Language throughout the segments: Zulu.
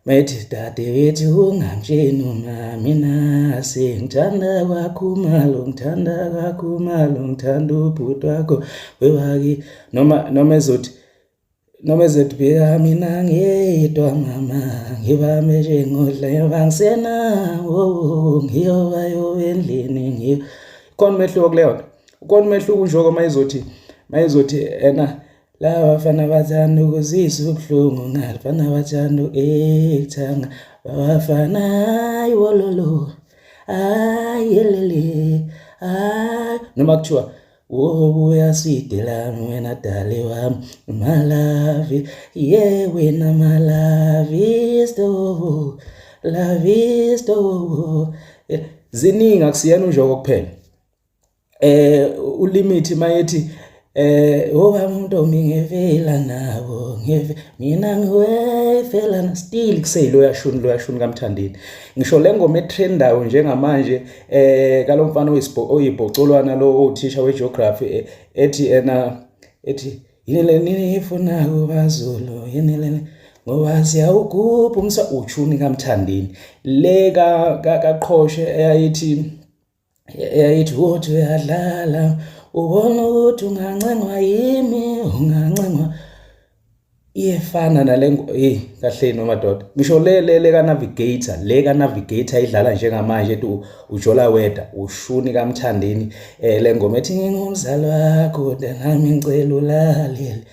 Mayethi dadewethu ungangitsheni uma mina sengithanda kwakhumalo ngithanda kwakhumalo ngithanda ubhuti wakho wewaki noma ezothi noma ezothi bheka mina ngedwa mama ngibambe njengodla ngoba ngisenawo ngiyoba yoba endlini ngiyo khona umehluko kuleyo nto ukhona umehluko unjoko mayizothi ena Laba bafana bathanda ukuzisa ubuhlungu ngalifana bathanda ekuthanga babafana hayi wololo hayi yelele hayi noma kuthiwa wobuya swidi lami wena dali wami malavi ye wena malavisto lavisto ziningi akusiyena unjoko kuphela ulimit mayethi oba umuntu ngivela nabo ngive mina ngiwefela still kuseyilo yashuni lo yashuni kaMthandeni ngisho le ngoma etrendayo njengamanje kalomfana oyibhocolwana lo othisha wegeography ethi ena ethi yini le niyifuna kubaZulu yini le ngoba siyawugubha umsa uthuni kaMthandeni le kaqhoshe eyayithi eyayithi uthi uyadlala ubona ukuthi ungancengwa yimi ungancengwa iyefana nale hey kahleni madoda ngisho le le le ka navigator le ka navigator idlala njengamanje ethi ujola weda ushuni kaMthandeni eh le ngoma ethi ngingumzali wakho nami ngicela ulalele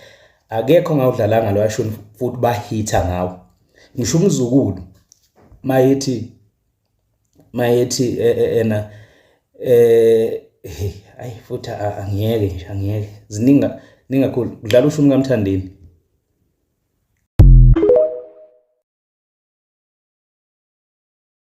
akekho ngawudlalanga lo yashuni futhi bahitha ngawo ngisho umzukulu mayithi mayethi e, e, ena eh hey ayi futhi angiyeke nje angiyeke ziningi ningi kakhulu kudlala ushumi kaMthandeni.